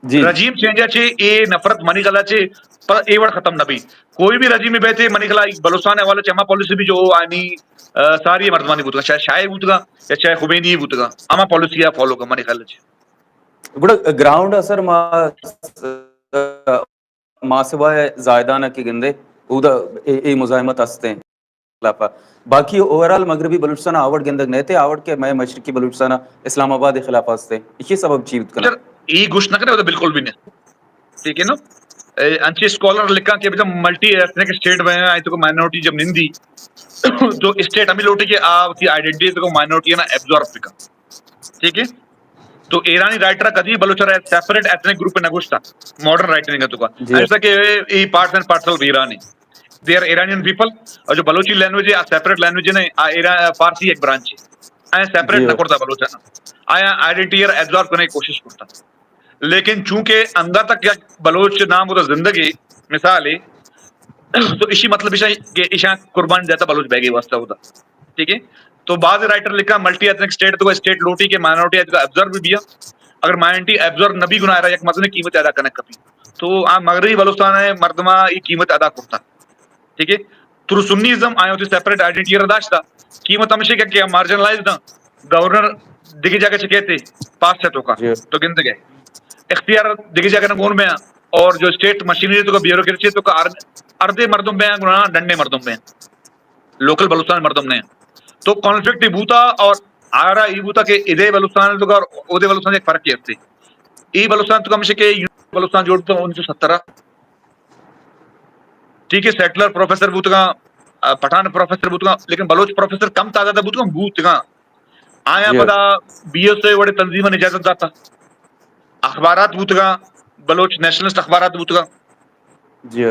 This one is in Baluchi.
جی۔ رجیم چینج ءَ چہ اے نفرت منی خیال ءَ چہ پر اے وڑ ختم نہ بی۔ کوئی بھی رجیم بیتے منی خیال ءَ بلوچستان ءِ حوالہ چہ ہما پالیسی بھی جو آنی، آ، ساری مردمانی بوتگا، چاہے شاہی بوتگا یا چاہے خمینی بوتگا، ہما پالیسی ءَ فالو کا منی خیال ءَ چہ۔ گڑا گراؤنڈ اثر ما، آ، ماسبا ءِ زاہدان ءَ کہ گندے، اودا اے، اے مزاحمت ہستیں خلاف ءَ۔ باقی اوورآل مغربی بلوچستان ءَ آوڑ گندگ نہ تے، آوڑ کہ مئے مشرقی بلوچستان ءَ اسلام آباد ءِ خلاف ءَ ہستیں۔ ایشی سبب چی بوت کنت؟ سر، ای گوشت نہ کرے، وہ تو بالکل بھی نہیں۔ ٹھیک ہے نا؟ اے، انچی اسکالر لکھاں کہ بجا ملٹی ایتھنک اسٹیٹ میں آئی تو مائنورٹی جب نندی، تو اسٹیٹ ہمیں لوٹی کہ آ وتی آئیڈینٹی تو مائنورٹی نا ایبزارب بکا۔ ٹھیک ہے؟ تو ایرانی رائٹر کدی بلوچ را سیپریٹ ایتھنک گروپ نہ گوشتا، ماڈرن رائٹنگ تو کا۔ جی۔ ایسا کہ اے پارٹس اینڈ پارسل ایرانی۔ They are Iranian people۔ اور جو بلوچی لینگویج ہے، آ سیپریٹ لینگویج نہیں، آ ایران، فارسی ایک برانچ ہے۔ آیا سیپریٹ جی۔ نہ کرتا بلوچانا۔ آیا آئیڈینٹی ایبزارب کرنے کی کوشش کرتا۔ لیکن چونکہ انگا تک یک بلوچ نام ہوتا زندگی مثال ہے، تو اسی مطلب ایشاں کہ ایشاں قربان جاتا بلوچ بیگی واسطہ ہوتا۔ ٹھیک ہے؟ تو بعض رائٹر لکھا ملٹی ایتھنک اسٹیٹ تو اسٹیٹ لوٹی کہ مائنورٹی ایبزارب بھی بیا۔ اگر مائنورٹی ایبزارب نہ بی گناہ را یک مزن قیمت ادا کرنے کپی۔ تو آ مغربی بلوچستان ہے مردمہ یہ قیمت ادا کرتا۔ ٹھیک ہے؟ تھرو سنیزم آیا ہوتی سیپریٹ آئیڈینٹی را داشتا۔ قیمت ہمیشہ کہ، کہ مارجنلائز دا۔ گورنر دگہ جگہ چکے تھے، پاس سے تو کا۔ جی۔ تو گندگے۔ اختیار دگہ جگہ نہ گون میں، اور جو اسٹیٹ مشینری تو کا بیوروکریسی تو کا ار-، اردے مردم میں گنا ڈنڈے مردم میں۔ لوکل بلوچستان مردم نے۔ تو کانفلکٹ ہی بوتا اور آرا ہی بوتا کہ ادے بلوچستان تو کا اور ادے بلوچستان ایک فرق ہی ہستے۔ ای بلوچستان تو کا ہمیشہ کہ یو-، بلوچستان جوڑ تو انیس سو سترہ۔ ٹھیک ہے، سیٹلر پروفیسر بوتگا، آ، پٹھان پروفیسر بوتگا، لیکن بلوچ پروفیسر کم تعداد بوتگا، بوتگا۔ آیا جی۔ پدا بی ایس اے وڑے تنظیماں اجازت داتا۔ اخبارات بوتگا، بلوچ نیشنلسٹ اخبارات بوتگا۔ جی۔